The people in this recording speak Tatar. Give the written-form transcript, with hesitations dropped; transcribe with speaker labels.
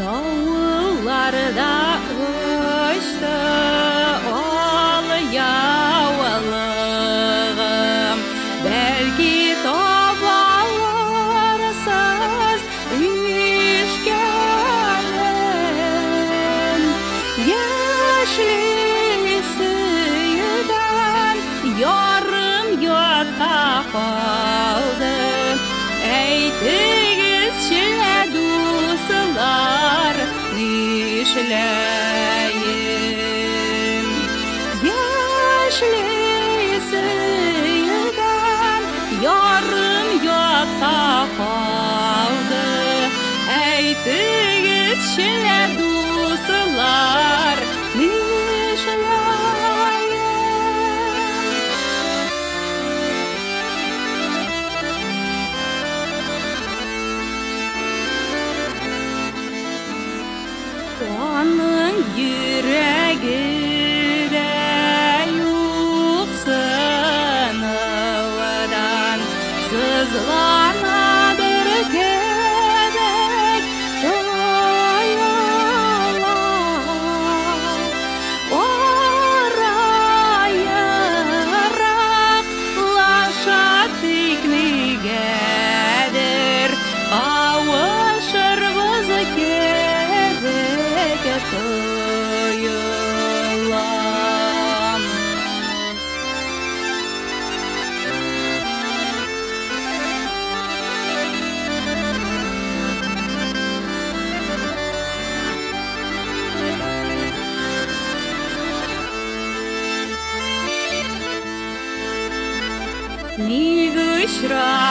Speaker 1: Давылларда очты ал яулыгым. Бәлки табаларсыз ишкәлен. Яшьли сөйгән ярым ятка калды. Әйтегезче, дуслар, нишләем? Яшьли сөйгән ярым ятка калды. Әйтегезче, дуслар, нишләем? Аның йөрәге дә юк сынудан, сызланадыр кебек тоела. Ара ераклаша, тик нигәдер кавышырбыз кебек тоела. Ник очрашабыз